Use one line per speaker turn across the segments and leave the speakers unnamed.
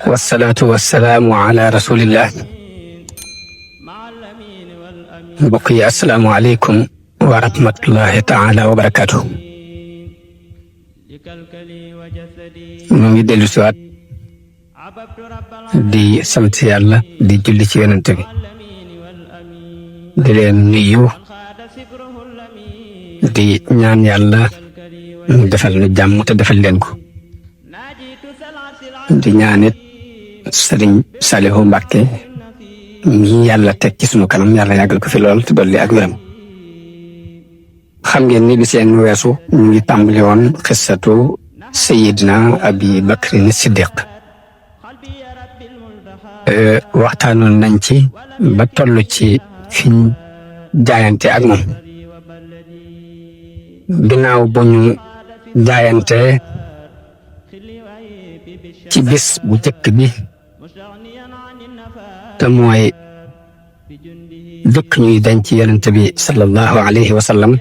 wasalaatu wasalaamu ala rasulillah. mbokk yi asalaamualeykum wa rahmatullahi taala wa barakaatu. mu ngi dellu siwaat di sant yàlla di julli ci yonent bi di leen nuyu di ñaan yàlla mu defal nu jàmm te defal leen ko di ñaanit Sëriñ Saliou Mbacke mi yàlla teg ci sunu kanam yàlla yàggal ko fi lool te dolli ak wéram. xam ngeen ni bi seen weesu ñu ngi tàmbali woon xissatu Sayyidina Abi Bakrin Siddiq. waxtaanoon nañ ci ba toll ci fiñ jaayante ak moom. ginnaaw bu ñu jaayante ci bis bu jëkk bi te mooy jëkk ñuy denc yonent bi sallallahu alayhi wa sallam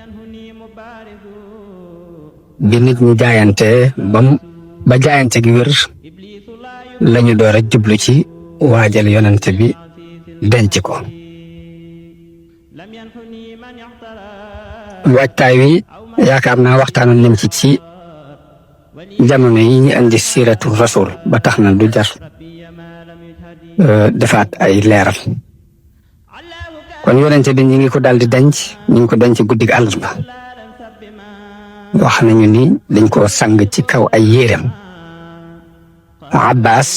bi nit ñi jaayante ba jaayante gi wér lañu door a jublu ci waajal yonent bi denc ko. waajtaay wi yaakaar naa waxtaanoon nañ ci jamono yi ñu andi siiratu rasul ba tax na du jar defaat ay leeral. kon yonente bi ñi ngi ko daldi denc ñu ngi ko denc guddig àllarba. wax nañu ni dañ ko sang ci kaw ay yéreem. Abbas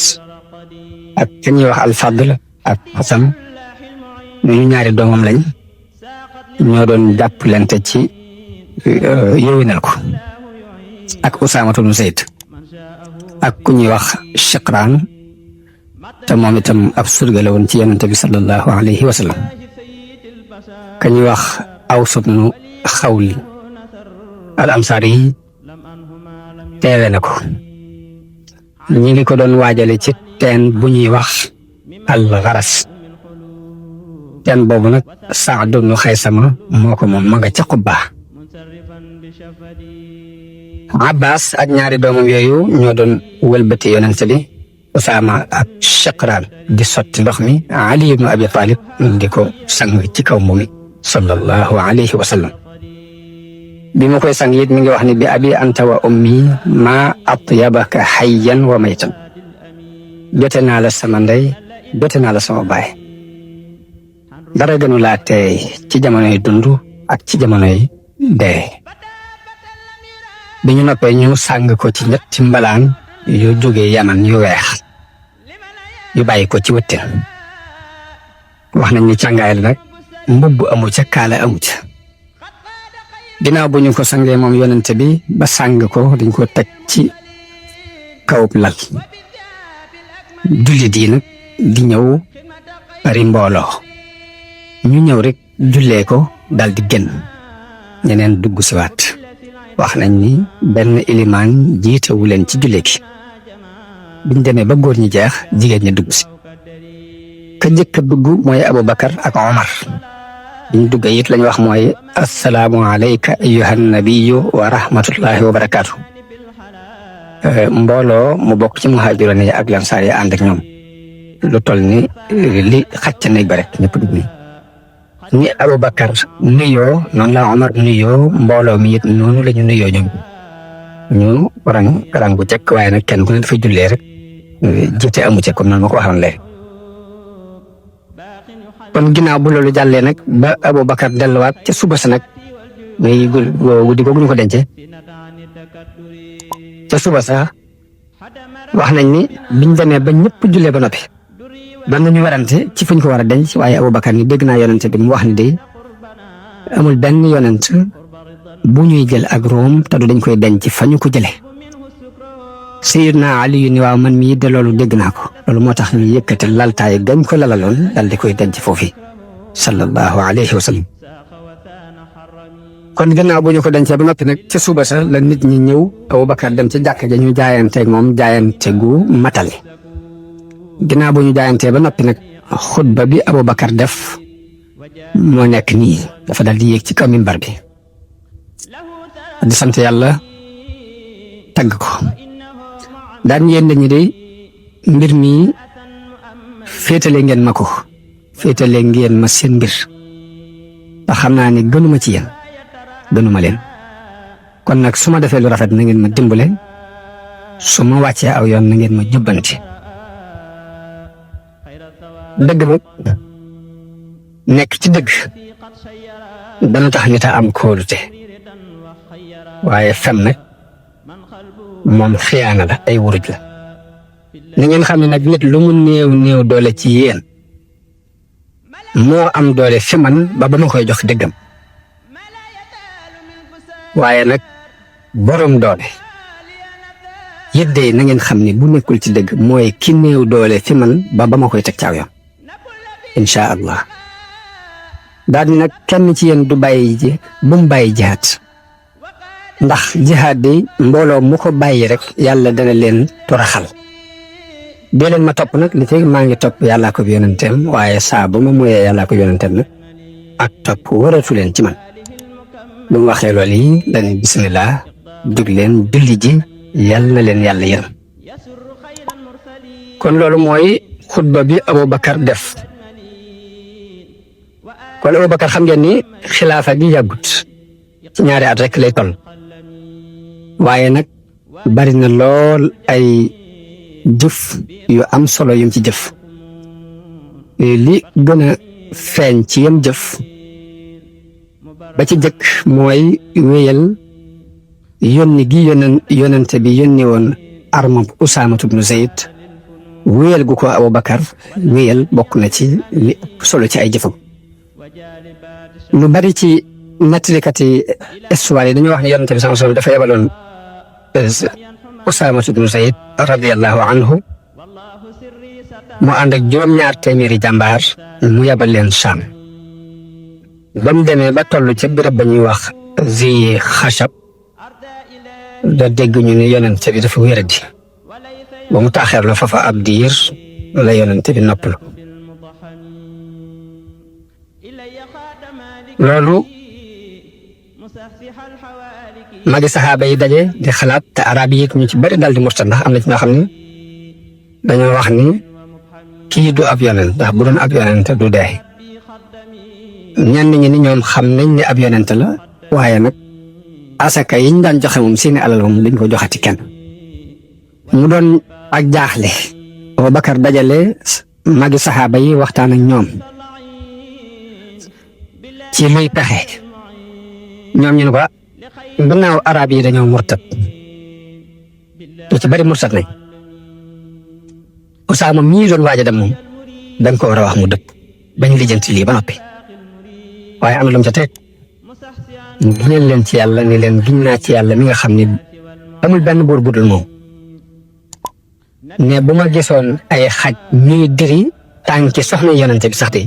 ak ka ñuy wax Alfadl ak Xasan ñu ñaari doomam lañ ñoo doon jàppalante ci yowinal ko ak Usaamatu bnu Zayd ak ku ñuy wax Shiqraan te moom itam ab surga la woon ci yonente bi sallallahu alayhi wa sallam. ka ñuy wax Aws bnu Xawli al Ansaari yi teewe na ko. ñi ngi ko doon waajale ci teen bu ñuy wax al Garas. teen boobu nag Saad bnu Xaysama moo ko moom ma nga ca Quba. Abbas ak ñaari doomam yooyu ñoo doon wëlbati yonent bi. Usaama ak Shiqraan di sotti ndox mi Ali ibnu Abi Talib di ko sang ci kaw moom sallallahu alayhi wa sallam. bi mu koy sang it mi ngi wax ni bi abi anta wa ummi ma atyabaka hayyan wa maytan. jote naa la sama ndey jote naa la sama baay. dara gënu laa teey ci jamonoy dund ak ci jamonoy dee. bi ñu noppee ñu sang ko ci ñetti mbalaan yu jógee Yaman yu weex yu bàyyi ko ci wëttin. wax nañ ni càngaay la nag mbubb amu ca kaala amu ca. ginnaaw bu ñu ko sangee moom yonent bi ba sang ko dañ ko teg ci kawub lal. jullit yi nag di ñëw bari mbooloo ñu ñëw rek jullee ko dal di génn ñeneen dugg si waat. wax nañ ni benn ilimaan jiitewu leen ci julle gi. biñ demee ba góor ñi jeex jigéen ñi dugg si. ka jëkk a dugg mooy Abubakar ak Omar. biñ dugg it lañ wax mooy assalaamu alayka ayyuhan nabiyyu wa rahmatullahi wa barakaatu. mbooloo mu bokk ci muhaajiroon yi ak lansaar yi ànd ak ñoom lu toll ni li xacc néeg ba rek ñëpp dugg ni Abubakar nuyoo noonu la Omar nuyoo mbooloo mi it noonu la ñu nuyoo ñoom ñu rang bu jëkk waaye nag kenn ku ne dafa jullee rek jiite amu ci comme noonu ma ko waxoon léegi. kon ginnaaw bu loolu jàllee nag ba Abubakar delluwaat ca suba sa nag muy guddi googu ñu ko dencee ca suba sa wax nañ ni biñ demee ba ñëpp jullee ba noppi ba nañu werante ci fuñ ko war a denc waaye Abubakar ni dégg naa yonent bi mu wax ni de amul benn yonent bu ñuy jël ak room te du dañ koy denc fa ñu ko jëlee. Sayyidina Ali yu ni waaw man mii de loolu dégg naa ko loolu moo tax ñu yëkkati laltaay gañ ko lalaloon dal di koy denc foofu sallallahu alayhi wa sallam. kon gannaaw bu ñu ko dencee ba noppi nag ca suba sa la nit ñi ñëw Abubakar dem ca jàkka ja ñu jaayanteeg moom jaayante gu matale. ginnaaw bu ñu jaayantee ba noppi nag xutba bi Abubakar def moo nekk nii dafa dal di yéeg ci kaw minbar bi di sant yàlla tagg ko daan yéen ñi de mbir mi féetale ngeen ma ko féetale ngeen ma seen mbir te xam naa ne gënuma ci yéen gënuma leen kon nag su ma defee lu rafet na ngeen ma dimbale su ma wàccee aw yoon na ngeen ma jubbanti dëgg nag nekk ci dëgg dana tax nit a am kóolute waaye fen nag moom xiyaana la ay wuruj la na ngeen xam ne nag nit lu mu néew néew doole ci yéen moo am doole fi man ba ma koy jox dëggam waaye nag borom doole yëddee na ngeen xam ne bu nekkul ci dëgg mooy ki néew doole fi man ba ma koy teg caaw yoon insha allah daal di nag kenn ci yéen du bàyyi bu mu bàyyi jihaad ndax jihaad di mbooloo mu ko bàyyi rek yàlla dana leen toraxal dee leen ma topp nag li fekk maa ngi topp yàllaa ko yonenteem waaye saa bu ma moyee yàllaa ko yonenteem nag ak topp waratu leen ci man bu mu waxee loolu yi dane bismillah dug leen julli ji yàlla na leen yàlla yërëm kon loolu mooy xutba bi Aboubacar def kon Aboubacar xam ngeen ni xilaafa gi yàggut ci ñaari at rek lay toll waaye nag bari na lool ay jëf yu am solo yum ci jëf li gën a feeñ ci yam jëf ba ci jëkk mooy wéyal yónni gi yonente bi yónni woon armab Usaamatu bnu Zayd wéyal gu ko Aboubacar wéyal bokk na ci li ëpp solo ci ay jëfam lu bari ci nettalikati histoire yi dañoo wax ne yonente bi sallallahu alayhi wasallam dafa yebaloon Usaamatu bnu Zayd radiyallahu anhu mu ànd ak juróom-ñaar téeméeri jàmbaar mu yebal leen Saam ba mu demee ba toll ca béréb ba ñuy wax zi xasab da dégg ñu ne yonente bi dafa wéradi ba mu taaxeer la fafa ab diir la yonente bi noppalu loolu magi saxaaba yi daje di xalaat te arab yi ñu ci bari dal di murtad ndax am na ci ñoo xam ne dañoo wax ni kii du ab yonent ndax bu doon ab yonent du dee ñenn ñi ni ñoom xam nañ ne ab yonent la waaye nag asaka yiñ daan joxe moom seeni alal moom dañ ko joxati kenn mu doon ak jaaxle Abubakar dajale magi saxaaba yi waxtaan ak ñoom ci luy pexe ñoom ñu ne ko gannaaw arab yi dañoo murtad lu ci bari murtad nañ Usaama mii doon waaj a dem moom dañ ko war a wax mu dëpp bañ lijjanti lii ba noppi waaye am na lu mu ca teg mu giñal leen ci yàlla ni leen giñ naa ci yàlla mi nga xam ni amul benn buur bu dul moom ne bu ma gisoon ay xaj ñuy diri tànki soxna yonente bi sax de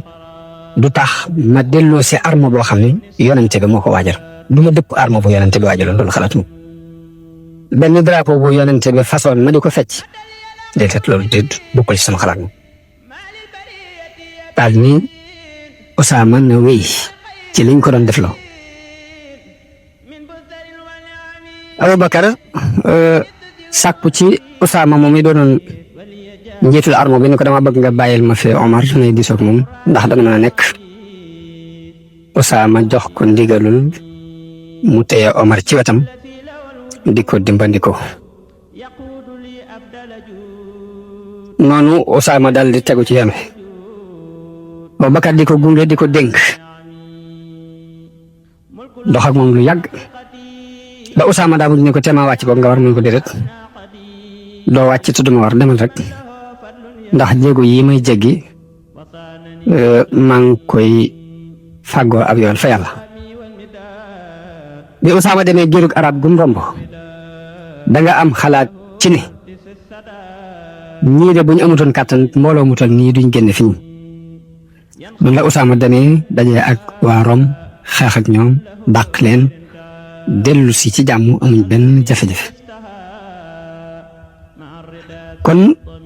du tax ma delloo si arme boo xam ne yonente bi moo ko waajal du ma dëpp arme bu yonente bi waajaloon loolu xalaatuma benn drapeau bu yonente bi façon ma di ko fecc déedéet loolu déet bokkul ci sama xalaat moom daal ni Usaama na wéy ci liñ ko doon def loo Abubakar sàkku ci Usaama moom mi doonoon njiitul arme bi ni ko dama bëgg nga bàyyil ma fi Omar nay disoog moom ndax dana mën a nekk Usaama jox ko ndigalul mu téye Omar ci wetam di ko dimbandikoo noonu Usaama dal di tegu ci yoon wi Abubakar di ko gunge di ko dénk dox ak moom lu yàgg ba Usaama daa mujj ne ko teema wàcc boog nga war mun ko déedéet doo wàcc te duma war demal rek ndax jéego yi may jéggi maa ngi koy fàggoo ab yoon fa yàlla bi Usaama demee géerug arab gum romb da nga am xalaat ci ne ñii de bu ñu amutoon kàttan mbooloo mu toll nii duñ génn fi ñu noonu la Usaama demee dajee ak waa Rom xeex ak ñoom dàq leen dellu si ci jàmm amuñ benn jafe-jafe kon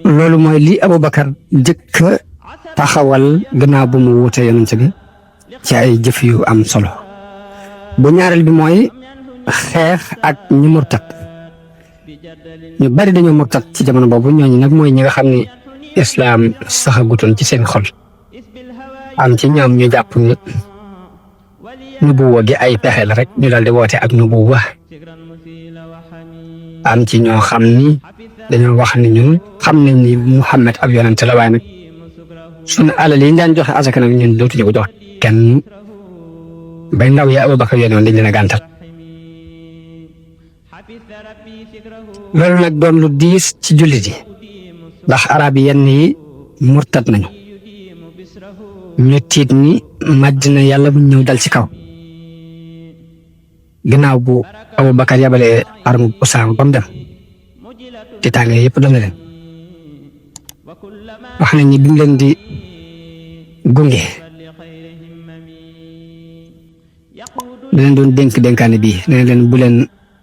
loolu mooy li Abubakar jëkk taxawal gannaaw bu mu wuute yonent bi ci ay jëf yu am solo bu ñaareel bi mooy xeex ak ñi murtat ñu bari dañoo murtat ci jamono boobu ñooñu nag mooy ñi nga xam ne islaam saxagutoon ci seen xol am ci ñoom ñu jàpp ni nubuwa gi ay pexe la rek ñu daal di woote ak nubuwa am ci ñoo xam ni dañoo wax ni ñun xam nañ ni Muhammad ab yonent la waaye nag sunu alal yi ñu daan joxe asaka nag ñun dootuñu ko jox kenn bay ndaw ya Abubakar yónnoon dañ leen a gàntal loolu nag doon lu diis ci jullit yi ndax arab yi yenn yi murtat nañu ñu tiit ni Madina yàlla bu ñëw dal ci kaw ginnaaw bu Abubakar yabalee armu Usaama ba mu dem te tànge yëpp dal na leen wax nañ ni bi mu leen di gunge da leen doon dénkaane bii nee leen bu leen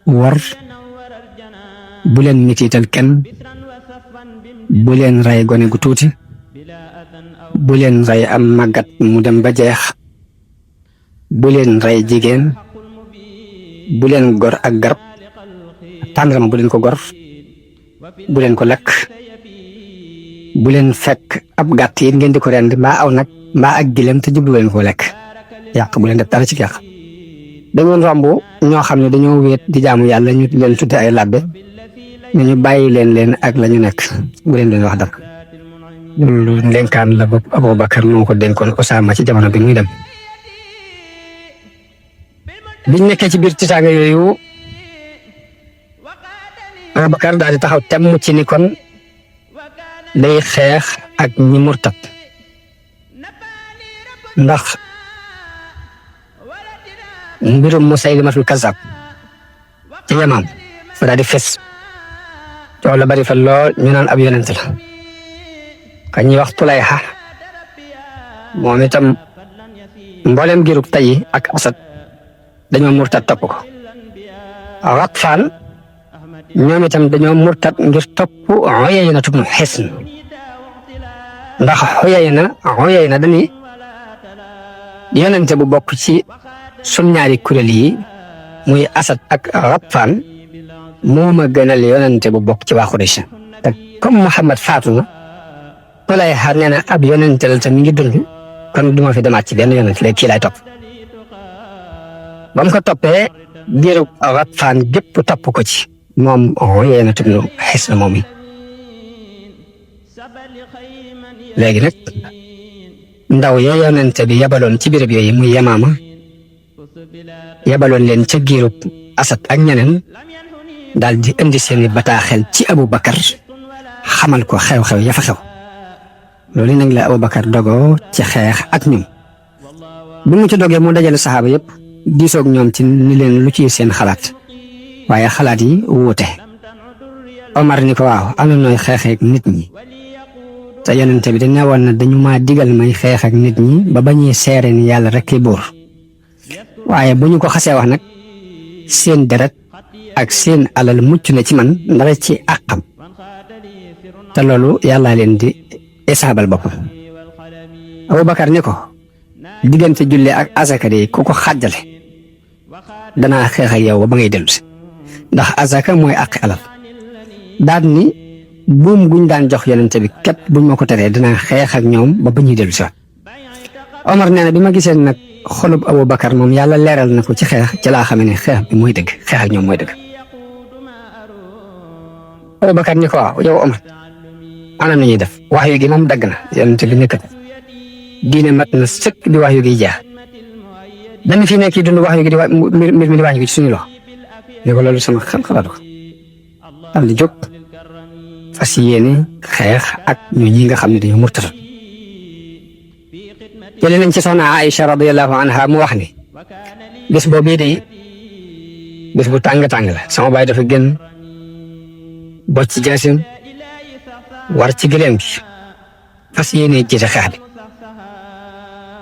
wor bu leen mitiital kenn bu leen rey gone gu tuuti bu leen rey am màggat mu dem ba jeex bu leen rey jigéen bu leen gor ak garab tàndarma bu leen ko gor bu leen ko lekk bu leen fekk ab gàtt yi ngeen di ko rend mbaa aw nag mbaa ak gileem te jublu leen koo lekk yàq bu leen def dara ci yàq dañoon romb ñoo xam ne dañoo wéet di jaamu yàlla ñu leen tudde ay labbe ñu bàyyi leen ak la ñu nekk bu leen wax dara loolu ndénkaan la bopp Abubakar moo ko dénkoon Usaama ci jamono bi muy dem biñ nekkee ci biir tiitaange yooyu Abubakar daal di taxaw temm ci ni kon day xeex ak ñi murtat ndax mbirum Musaylimatul Kazzab ci Yaman fa daal di fes coow la bari fa lool ñu naan ab yonent la ka ñuy wax Tulayha moom itam mboolem girug Tayyi ak Asad dañoo murtat topp ko Ghatfaan ñoom itam dañoo murtat ngir topp Uyayna ibn Hisn ndax Uyayna dañuy yonente bu bokk ci sun ñaari kuréel yi muy Asad ak Ghatfaan moo ma gënal yonente bu bokk ci waa Quraysh te comme Muhammad faatu na Tulayha nee na ab yonente la te mi ngi dund kon duma fi demaat ci benn yonente léegi kii laay topp ba mu ko toppee biiru Ghatfaan gépp topp ko ci moom Uyayna ibn Hisn moom yi léegi nag ndaw ya yonente bi yabaloon ci béréb yooyu muy Yamaama yabaloon leen ca giirub Asad ak ñeneen daal di indi seeni bataaxel ci Abubakar xamal ko xew-xew ya fa xew loolu nag la Abubakar dogoo ci xeex ak ñoom bi mu ci dogee mu dajale saxaaba yëpp diisoog ñoom ci ni leen lu ci seen xalaat waaye xalaat yi wuute Omar ni ko waaw am na nooy xeexeek nit ñi te yonente bi dañ woon na dañu maa digal may xeex ak nit ñi ba bañuy seere ni yàlla rek kay buur waaye bu ñu ko xasee wax nag seen deret ak seen alal mucc na ci man dara ci àqam te loolu yàllaa leen di isaabal boppam Abubakar ni ko diggante julli ak asaka de ku ko xàjjale danaa xeex ak yow ba ngay dellu si ndax asaka mooy àqi alal daal ni buum guñ daan jox yonente bi képp buñ ma ko teree dinaa xeex ak ñoom ba ñuy dellu si waat Omar nee na bi ma gisee nag xolub Abubakar moom yàlla leeral na ko ci xeex ci laa xamee ne xeex bi mooy dëgg xeex ak ñoom mooy dëgg Abubakar ni ko waaw yow Omar ana nu ñuy def wax yu gi moom dagg na yonente bi nekkat diine mat na sëkk di wax yu gi jeex dañu fi nekk dund wax yu gi di mbir mi di wàññi ko ci suñu loxo ne ko loolu sama xalaatu ko daal di jóg fas yéene xeex ak ñu ñi nga xam ne dañoo murtata jëlee nañ ci soxna Aïcha radiyallahu anha mu wax ni bés boobu day bés bu tàng-tàng la sama baay dafa génn bocc ci jaasim war ci gëléem gi fas yéene jiite xeex bi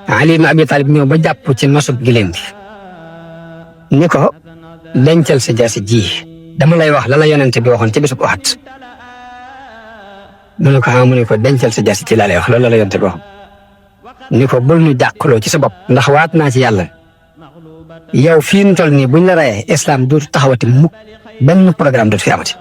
Ali ibn Abi Talib ñëw ba jàpp ci nosub gëléem gi ni ko dencal sa jaasi ji dama lay wax la la yonente bi waxoon ci bésub Uhud mu ne ko mu ne ko dencal sa jaasi ci laa lay wax loolu la yonente bi waxoon ni ko bul ñu jàkkaloo ci sa bopp ndax waat naa ci yàlla yow fii nu toll nii buñ la rayee islam dootu taxawati mukk benn programme dootu fi amati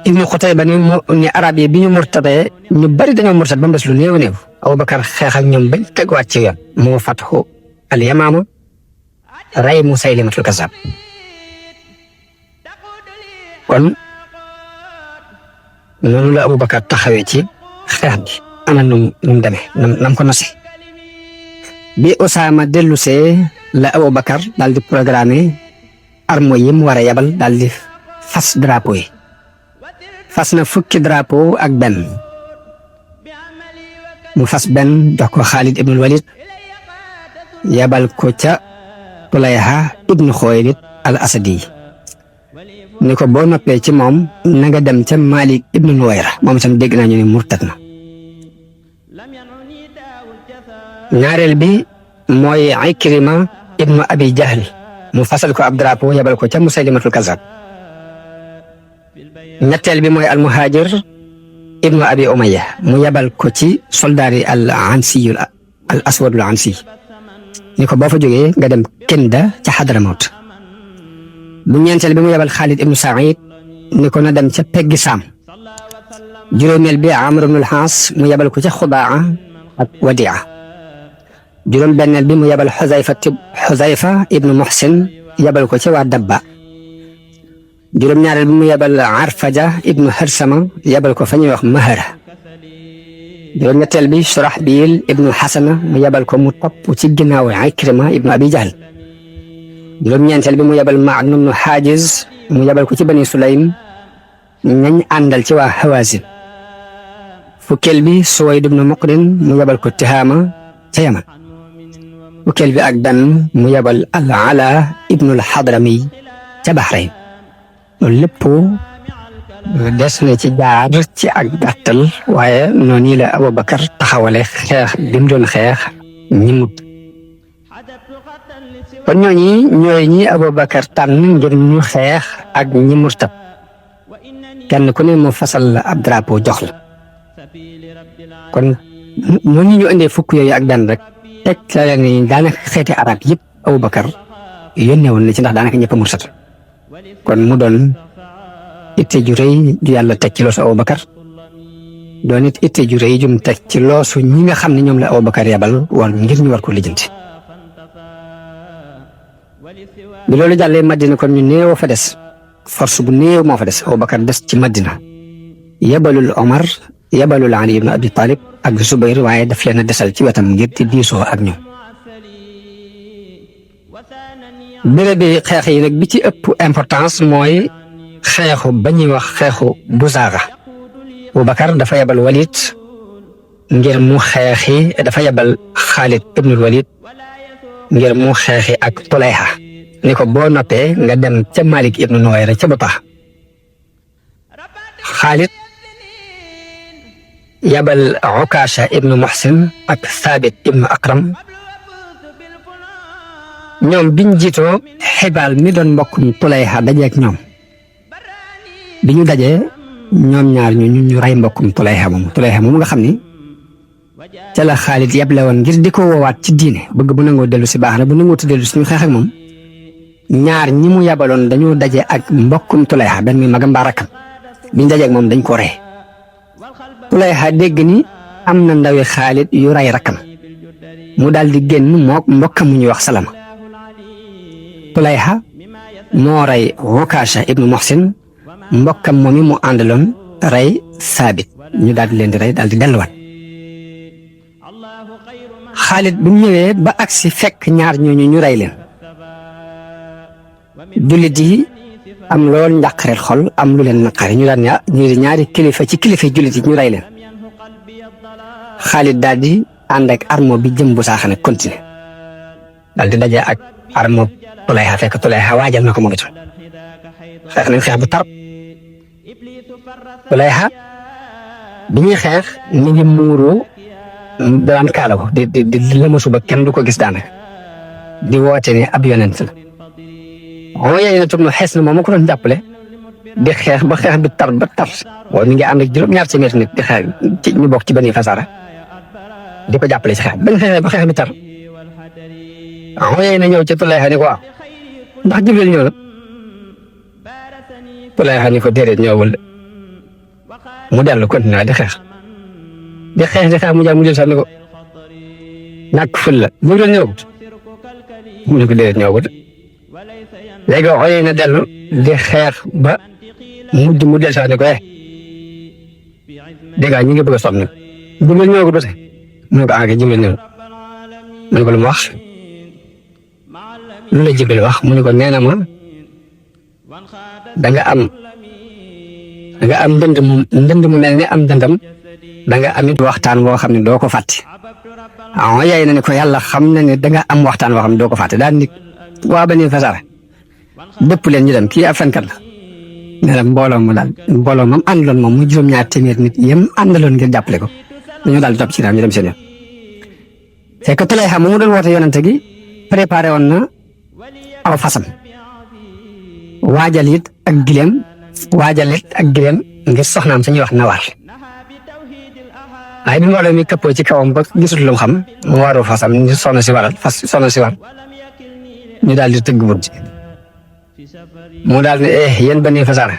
ibnu Xutayba ni arab yi bi ñu murtadee ñu bari dañoo murtad ba mu des lu néew néew Abubakar xeex ak ñoom bañ teguwaat ci yoon moo fatxu al Yamaama rey Musaylimatul Kazzab kon noonu la Abubakar taxawee ci xeex bi ana nu mu demee nam ko nose bi Usaama dellusee la Abubakar daal di programme armo yi mu war a yabal daal di fas drapeau yi fas na fukki drapeau ak benn mu fas benn jox ko Xaalid ibnul Walid yabal ko ca Tulayha ibnu Xuwaylid al Asadi ni ko boo noppee ci moom na nga dem ca Malik ibnu Nuwayra moom itam dégg naa ñu ne murtad na ñaareel bi mooy Ikrima ibnu Abi Jahl mu fasal ko ab drapeau yabal ko ca Musaylimatul Kazzab ñetteel bi mooy al-Muhajir ibnu Abi Umayya mu yabal ko ci soldaari al-Ansi al Aswadul Ansi ni ko boo fa jógee nga dem Kinda ca Hadramawt bu ñeenteel bi mu yabal Xaalid ibnu Saïd ni ko na dem ca peggi Saam juróomeel bi Amr ibnu al-Haas mu yabal ko ca Xubaa ak Wadia juróom benneel bi mu yabal Xuzayfa ibnu Muhsin yabal ko ca waa Dabba juróom ñaareel bi mu yabal Arfaja ibnu Harsama yabal ko fa ñuy wax Mahara juróom ñetteel bi Surahbil ibnu Hasana mu yabal ko mu topp ci ginnaaw Ikrima ibnu Abi Jahl juróom ñeenteel bi mu yabal Ma'an ibnu Hajiz mu yabal ko ci Bani Sulaym ñañ àndal ci waa Hawazin fukkeel bi Suwayd ibnu Muqrin mu yabal ko Tihaama ca Yaman fukkeel bi ak benn mu yabal al-Ala ibnu al-Hadrami ca Bahrayn loolu lépp des na ci jaar ci ak gàttal waaye noonu la Abubakar taxawale xeex bi mu doon xeex ñi mut kon ñooy ñi Abubakar tànn ngir ñu xeex ak ñi murtab kenn ku ne mu fasal la ab drapeau jox la kon ñooñu ñu indee fukk yooyu ak benn rek teg la ni daanaka xeeti arab yëpp Abubakar yónnee woon na ci ndax daanaka ñëpp a murtat kon mu doon itte ju rëy ju yàlla teg ci loosu Abubakar doon it itte ju rëy jum teg ci loosu ñi nga xam ne ñoom la Abubakar yabal war ngir ñu war ko lijjanti bi loolu jàllee Madina kon ñu néew fa des force bu néew moo fa des Abubakar des ci Madina yabalul Omar yabalul Ali ibn Abi Talib ak Zubayr waaye daf leen a desal ci wetam ngir di diisoo ak ñoom béréb bi xeex yi nag bi ci ëpp importance mooy xeexu ba ñuy wax xeexu Buzaaga Abubakar dafa yabal Walid ngir mu xeexi dafa yabal Xaalid ibnul Walid ngir mu xeexi ak Tulayha ni ko boo noppee nga dem ca Malik ibnu Nuwayra ca Bata Xaalid yabal Ukasha ibnu Muhsin ak Thabit ibnu Akram ñoom biñ jiitoo Xibaal mi doon mbokkum Tulayha dajeek ñoom bi ñu dajee ñoom ñaar ñu rey mbokkum Tulayha moomu nga xam ni ca la Xaalid yable woon ngir di ko woowaat ci diine bëgg bu nangoo dellu si baax na bu nangoo dellu si ñu xeex ak moom ñaar ñi mu yabaloon dañoo daje ak mbokkum Tulayha benn mi magam mbaa rakkam biñ dajeek moom dañ ko rey Tulayha dégg ni am na ndawi Xaalid yu rey rakkam mu daal di génn mook mbokkam mu ñuy wax Salama Tulayha moo rey Ukasha ibnu Muhsin mbokkam moomi mu àndaloon rey Saabit ñu daal di leen di rey daal di delluwaat Xaalid bi mu ñëwee ba agsi fekk ñaar ñooñu ñu rey leen jullit yi am lool njàqareel xol am lu leen naqari ñu daan ñaari kilifa ci kilifa jullit yi ñu rey leen Xaalid daal di ànd ak armo bi jëm bu saaxane continuer daal di daje ak armo Tulayha fekk Tulayha waajal na ko moom itam xeex nañ xeex bu tar Tulayha bi ñuy xeex ni ngi muuru daan kaala ko di lëmasu ba kenn du ko gis daanaka di woote ne ab yonent la yooyu nag tam xees na moom moo ko doon jàppale di xeex ba xeex bi tar ba tar boobu mi ngi ànd ak juróom-ñaar téeméer nit di xeex ci ñu bokk ci Bani Fasara di ko jàppale ci xeex bañ xeexee ba xeex bi tar yooyu na ñëw ca Tulayha ni ko waaw ndax Jibril ñëw na Tulayha ni ko déedéet ñëwul mu dellu continué di xeex mu jaar mu jël sax ne ko ñàkk ful la bu doon ñëwagut mu ne ko déedéet ñëwagut léegi xoolee na dellu di xeex ba mujj mu del sax ne ko dégg nga ñu ngi bëgg a sonn Jibril ñëwagut ba tey mu ne ko ah kay Jibril ñëw mu ne ko lu mu wax lu la Jibril wax mu ne ko nee na ma da nga am ndënd mu mel ni am ndëndam da nga am it waxtaan boo xam ne doo ko fàtte ah yaay na ne ko yàlla xam na ne da nga am waxtaan boo xam ne doo ko fàtte daal ni waa Bani Fasaara dëpp leen ñu dem kii ab fenkat la nee na mbooloo moom àndaloon moom mu juróom-ñaar téeméer nit yem àndaloon ngir jàppale ko dañoo daal di topp ci ñu dem seen yoon. fekk Tulayha mu doon woote yonente gi préparé woon na aw fasam waajal it ak gileem ngir soxnaam suñuy wax Nawaar waaye bi mbooloo mi këppoo ci kawam ba gisul lu mu xam mu waroo fasam ñu soxna si war ñu daal di tëgg bunt mu daal ne yéen Bani Fasaara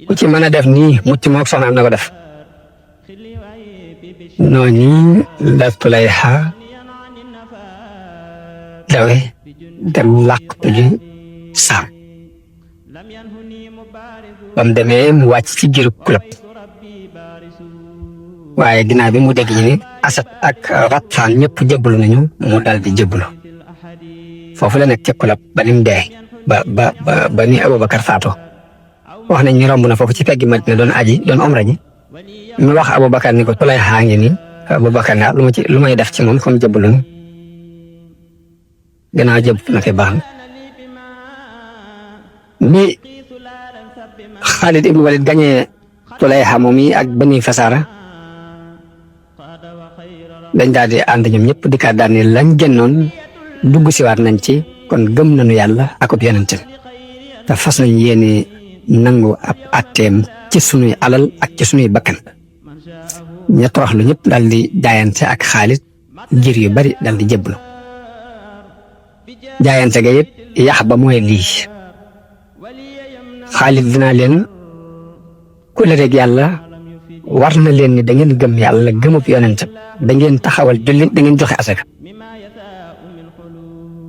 ku ci mën a def nii mucc moog soxnaam na ko def noonu la Tulayha dawe dem làqtu ji Saam ba mu demee mu wàcc ci giiru Kulab waaye ginnaaw bi mu dégg ñu ni Asad ak Ghatfaan ñëpp jébbalu nañu mu daal di jébbalu foofu la nekk ca Kulab ba ni mu dee ba ni Abubakar faatoo wax nañ ni romb na foofu ci peggi Madina doon omra ji mu wax Abubakar ni ko Tulayha ngi nii Abubakar ne lu may def ci moom comme jébbalu na gannaaw jëb na fi baax bi Xaalid ibn Walid gañee Tulayha moom yi ak Bani Fasaara dañ daal di ànd ñoom ñëpp di kat daal ni lañ génnoon dugg siwaat nañ ci kon gëm nañu yàlla akub yonentam te fas nañ yéene nangu ab atteem ci sunuy alal ak ci sunuy bakkan ña toroxlu ñëpp daal di jaayante ak Xaalid ngir yu bari daal di jébbalu jaayante ga it yax ba mooy lii Xaalid dinaa leen ku la rek yàlla war na leen ni da ngeen gëm yàlla gëmub yonentam da ngeen taxawal jullit da ngeen joxe asaka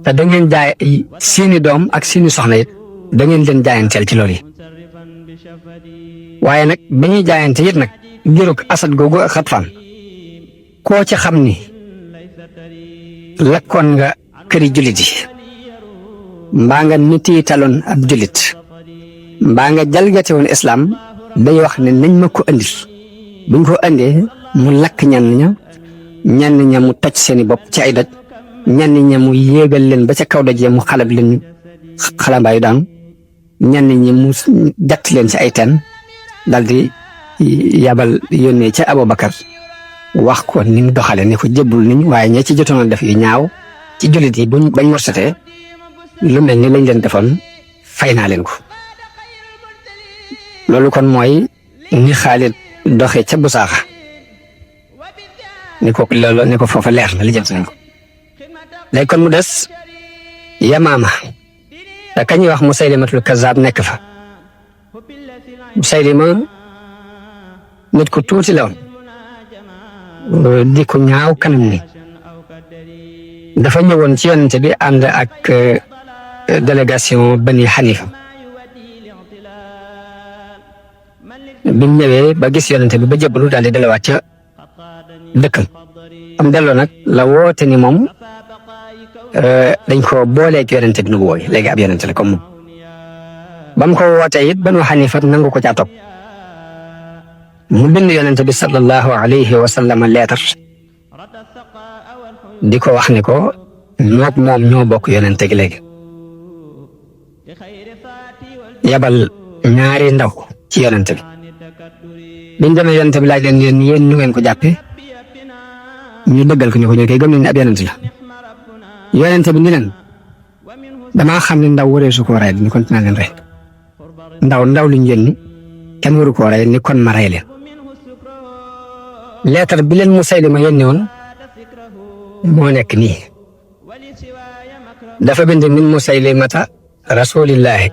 te da ngeen jaay seeni doom ak seeni soxna it da ngeen leen jaayanteel ci loolu yi waaye nag ba ñuy jaayante it nag ngiruk Asad googu ak Xatfaan koo ci xam ni lakkoon nga këri jullit yi mbaa nga nitiitaloon ab jullit mbaa nga jalgate woon islaam day wax ne nañ ma ko andil buñ ko andee mu lakk ñenn ña mu toj seeni bopp ci ay doj ñenn ña mu yéegal leen ba ca kaw doj ya mu xalab leen xalambaayu daanu ñenn ñi mu jatt leen ci ay teen dal di yabal yónnee ca Abubakar wax ko ni mu doxale ne ko jébbul niñ waaye ña ci jotoon def yu ñaaw ci jullit yi bañ morsatee lu mel ni lañ leen defoon fay naa leen ko loolu kon mooy ni Xaalid doxee ca Busaaxa ni ko foofa leer na li jëm nañ ko léegi kon mu des Yamaama te kañuy wax Musaylimatul Kazaab nekk fa Musaylima nit ku tuuti la woon di ko ñaaw kanam ni dafa ñëwoon ci yonente bi ànd ak délégation Bani Hanifa bi mu ñëwee ba gis yonente bi ba jébbalu daal di delawaat ca dëkkam am delloo nag la woote ni moom dañ ko booleeg yonente bi nu wooy léegi ab yonente la comme moom ba mu ko wootee it Banu Hanifa nangu ko caa topp mu bind yonente bi sallallahu alayhi wa sallam leetar di ko wax ni ko mook moom ñoo bokk yonente gi léegi yabal ñaari ndaw ci yonente bi biñ demee yonente bi laaj leen yéen nu ngeen ko jàppe ñu dëggal ko ñu koy gëm nañ ne ab yonente la yonente bi ni leen damaa xam ne ndaw waree su ko rey ni kon dinaa leen rey ndaw liñ yónni kenn waru koo rey ni kon ma rey leen leetar bi leen Musaylima yónni woon moo nekk nii dafa bind min Musaylimata rasulillahi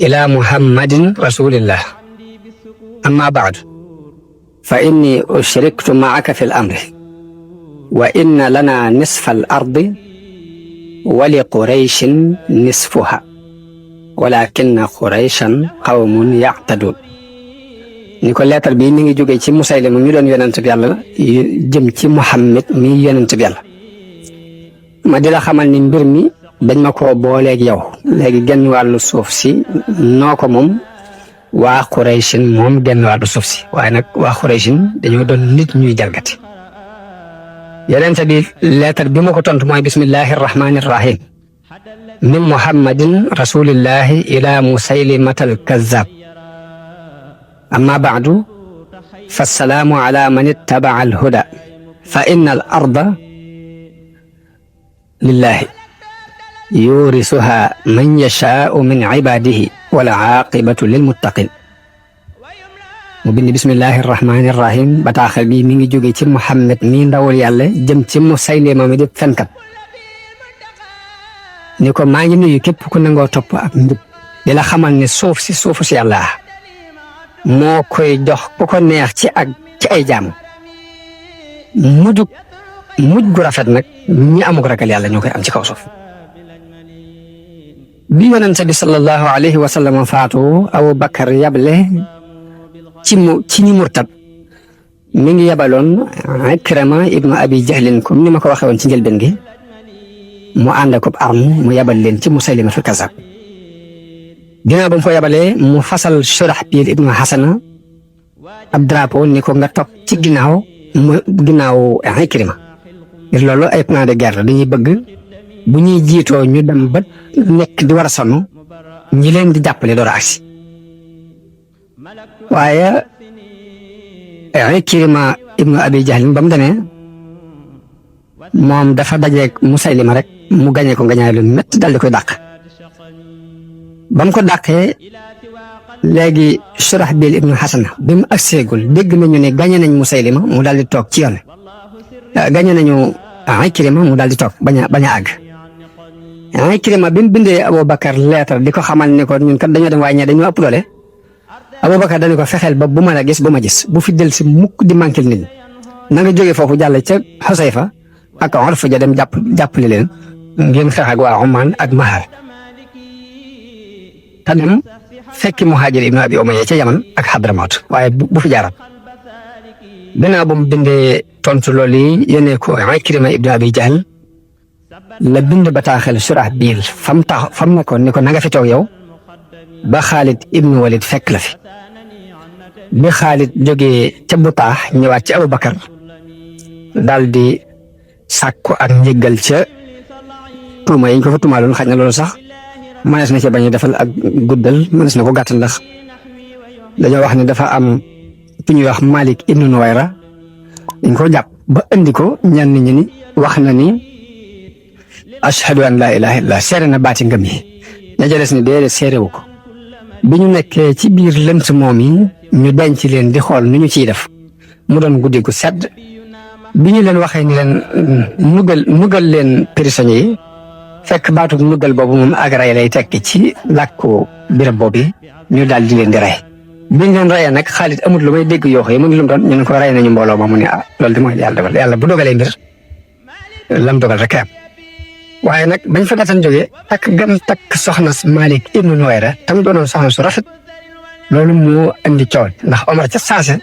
ila Muhammadin rasulillah amma baadu fa inni ushriktu maaka fi l-amri wa inna lana nisfa al-ardi wa li qurayshin nisfuha walakinna qurayshan qawmun ya'tadun ni ko leetar bi mi ngi jógee ci Musaylima mi doon yonent bi Yàlla jëm ci Muhammad mi yonent bi Yàlla ma di la xamal ni mbir mi dañ ma koo booleeg yow léegi genn wàllu suuf si noo ko moom waa Qurayshin moom genn wàllu suuf si waaye nag waa Qurayshin dañoo doon nit ñuy jalgati yonent bi leetar bi ma ko tontu mooy bismillahi rahmani rahim min muhammadin rasulillahi ila musaylimata al-kazzab amma baadu fassalaamu ala man ittaba'a al-huda fa inna al-arda lillahi yurisuha man yashaa'u min ibadihi wal aaqibatu lil muttaqin mu bind bismillahi rahmani rahim bataaxal bi mi ngi jóge ci Muhammad mi ndawul Yàlla jëm ci Musaylima mi di fenkat ni ko maa ngi nuyu képp ku nangoo topp ak njub di la xamal ne suuf si suufu si Yàlla moo koy jox ku ko neex ci ay jaam mujj gu rafet nag ñi amuk ragal Yàlla ñoo koy am ci kaw suuf bi yonent bi sallallahu alayhi wa sallam faatu Abu Bakar yable ci ñi murtad mi ngi yabaloon Ikrima ibnu Abi Jahlin comme ni ma ko waxee woon ci njëlbeen gi mu ànd ak arme mu yabal leen ci Musaylima fi Kazzab ginnaaw ba mu ko yabalee mu fasal Shurahbil ibnu Hasana ab drapeau ni ko nga topp ci ginnaaw Ikrima ngir loolu ay plan de guerre dañuy bëgg bu ñuy jiitoo ñu dem ba nekk di war a sonn ñi leen di jàppale door a agsi waaye Ikrima ibnu Abi Jahl ba mu demee moom dafa dajeeg Musaylima rek mu gañe ko ngañaay lu métti dal di koy dàq ba mu ko dàqee léegi Shurahbil ibnu Hasana bi mu agseegul dégg nañu ne gañe nañ Musaylima mu daal di toog ci yoon gañe nañu Ikrima mu daal di toog bañ a àgg Ikrima bi mu bindee Abubakar lettre di ko xamal ne ko ñun kat dañoo dem waaye ñee dañoo ëpp doole Abubakar dañu ko fexeel ba bu ma la gis bu ma gis bu fi del si mukk di manquil nit na nga jógee foofu jàll ca Xusayfa ak Urfa ja dem jàppale leen ngeen xeex ak waa Oman ak Mahar te dem fekki Muhaajir ibnu Abi Umayya ca Yaman ak Hadramaut waaye bu fi jaaral gannaaw ba mu bindee tontu loolu yi yónnee ko Ikrima ibnu Abi Jahl la bind bataaxel Shurahbil fam nekkoon ni ko na nga fi toog yow ba Xaalid ibnu Walid fekk la fi bi Xaalid jógee ca Butaax ñëwaat ci Abubakar daal di sàkku ak njëggal ca tuuma yi ñu ko fa tuumaaloon xaj na loolu sax mënees na ci bañ a defal ak guddal mënees na ko gàttal ndax dañoo wax ne dafa am ku ñuy wax Malik ibnu Nuwayra dañ ko jàpp ba andi ko ñenn ñi ni wax na ni ashhadu an laa ilaaha illallah seere na baati ngëm yi ña ca des ni déedéet seere wu ko bi ñu nekkee ci biir lënt moom yi ñu denc leen di xool nu ñu ciy def mu doon guddi gu sedd bi ñu leen waxee ni leen nugal leen prisonniers yi fekk baatu nugal boobu moom ak rey lay tekki ci làkku birab boobu ñu daal di leen di rey bi ñu leen reyee nag Xaalid amul lu may dégg yoo xam mu ni lu mu doon ñu ne ko rey nañu mbooloo ma mu ne loolu di mooy yàlla dogal yàlla bu dogalee mbir lam dogal rek am waaye nag bañ fa datan jógee takk soxna Malik ibnu Nuwayra tam doonoon soxna su rafet loolu moo indi coow ndax Omar ca saase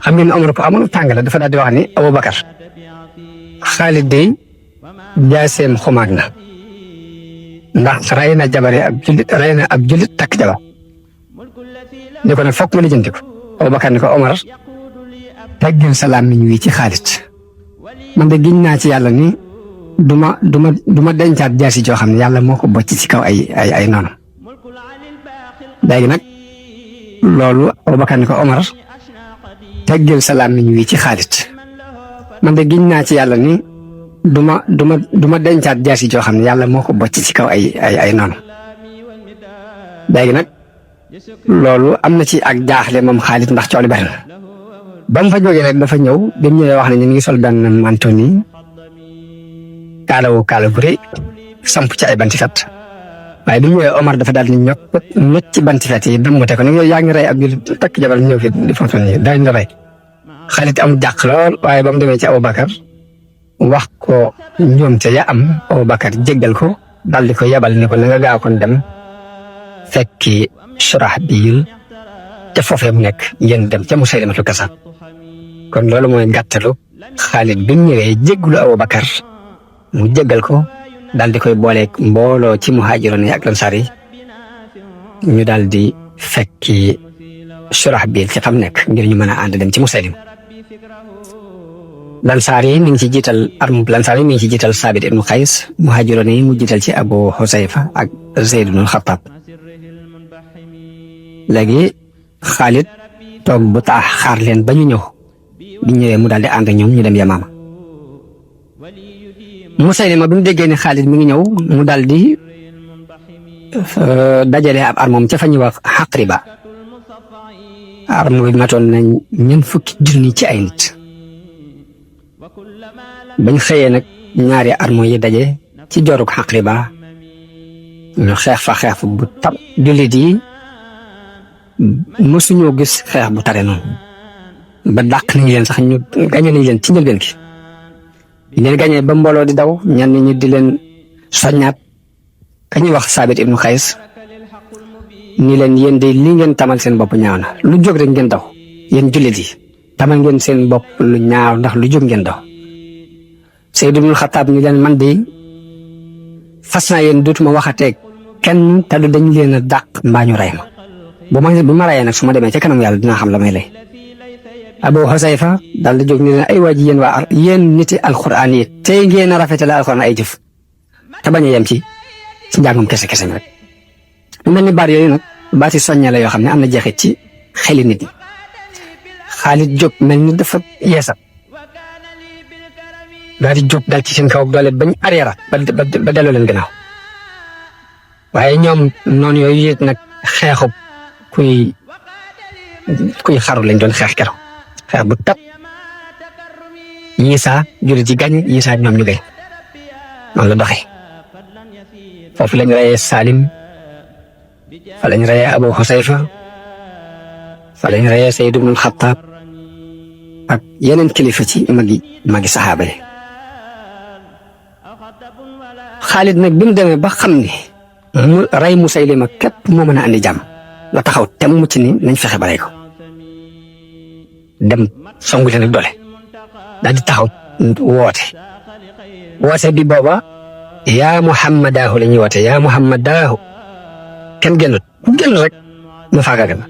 xam ngeen Omar ko amoon tàng la dafa daal di wax ni Abubakar Xaalid day jaaseem xumaag na ndax rey na jabare ab jullit takk jabar ni ko nag fokk ma lijjanti ko Abubakar ni ko Omar teggil sa làmmiñ wi ci Xaalid man de giñ naa ci yàlla ni duma dencaat jaasi joo xam ne yàlla moo ko bocc ci kaw ay noonu léegi nag loolu Abubakar ni ko Omar teggil sa làmmiñ wi ci Xaalid man de giñ naa ci yàlla ni duma dencaat jaasi joo xam ne yàlla moo ko bocc ci kaw ay noonu léegi nag loolu am na ci ak jaaxle moom Xaalid ndax coow li bari na ba mu fa jógee rek dafa ñëw bi mu ñëwee wax ne ñu ngi sol benn manto nii kaala bu rëy samp ci ay banti fett waaye bi ñëwee Omar dafa daal di ñokk ci banti fet yi dammate ko ne yaa ngi rey ab jullit takk jabar ñëw fi di fonton yi daañu la rey. Xaalid am jàq lool waaye ba mu demee ci Abubakar wax ko njuumte ya am Abubakar jéggal ko daal di ko yabal ne ko na nga gaaw kon dem fekki Surahbil te foofee mu nekk ngeen dem ca Musaylimatul Kazzab. kon loolu mooy gàttalu Xaalid bi mu ñëwee jéggalu Abubakar mu jéggal ko daal di koy booleeg mbooloo ci muhaajiroon yi ak lansaar yi ñu daal di fekki Surahbil ci xam nekk ngir ñu mën a ànd dem ci Musaylim. lansaar yi mi ngi ci jiital armub lansaar yi mi ngi ci jiital Saabit ibnu Qays muhaajiroon yi mu jiital ci Abu Husayfa ak Zayd ibnu Xattaab. léegi Xaalid toog bu taax xaar leen ba ñu ñëw bi ñëwee mu daal di ànd ak ñoom ñu dem Yamaama. Musaylima bi mu déggee ne Xaalid mi ngi ñëw mu daal di dajale ab armoom ca fa ñuy wax Xaqriba. arme bi matoon nañ ñeent fukki junni ci ay nit. bañ xëyee nag ñaari armo yi daje ci jorug Xaqriba ñu xeex fa xeex bu tar. jullit yi mësuñoo gis xeex bu tare noonu ba dàq nañ leen sax ñu gañe nañ leen ci njëlbeen gi. leen gañee ba mbooloo di daw ñenn ñi di leen soññaat ka ñuy wax Saabit ibnu Xays ni leen yéen de li ngeen tamal seen bopp ñaaw na lu jóg rek ngeen daw yéen jullit yi tamal ngeen seen bopp lu ñaaw ndax lu jóg ngeen daw. Sayd ibnu Xattaab ni leen man de fas naa yéen dootuma waxateeg kenn te du dañ leen a dàq mbaa ñu rey ma bu ma reyee nag su ma demee ca kanam yàlla dinaa xam la may lay. Abu Husayfa daal di jóg ni leen ay waa ji yéen niti alxuraan yi tey ngeen a rafetale alxuraan ay jëf te bañ a yem ci njàngum kese kese mi rek. mu mel ni baat yooyu nag baati soññe la yoo xam ne am na jeexit ci xeli nit ñi. Xaalid jóg mel ni dafa yeesal daal di jóg dal ci seen kaw doole bañ arrière ba delloo leen gannaaw waaye ñoom noonu yooyu it nag xeexub kuy xaru lañ doon xeex keroog xeex bu tat yiisaa jullit yi gañ yiisaa ñoom ñu gañ noonu la doxee. foofu lañ reyee Salim fa lañ reyee Abu Husayfa fa lañ reyee Sayd ibnul Xattaab ak yeneen kilifa ci magi saxaaba yi. Xaalid nag bi mu demee ba xam ni mu rey Musaylima képp moo mën a andi jàmm la taxaw te mu mucc ni nañ fexe ba rey ko dem songu leen ak doole daal di taxaw woote bi booba yaa Muhammadaahu la ñuy woote yaa Muhammadaahu kenn génnut ku génn rek ma faagaagal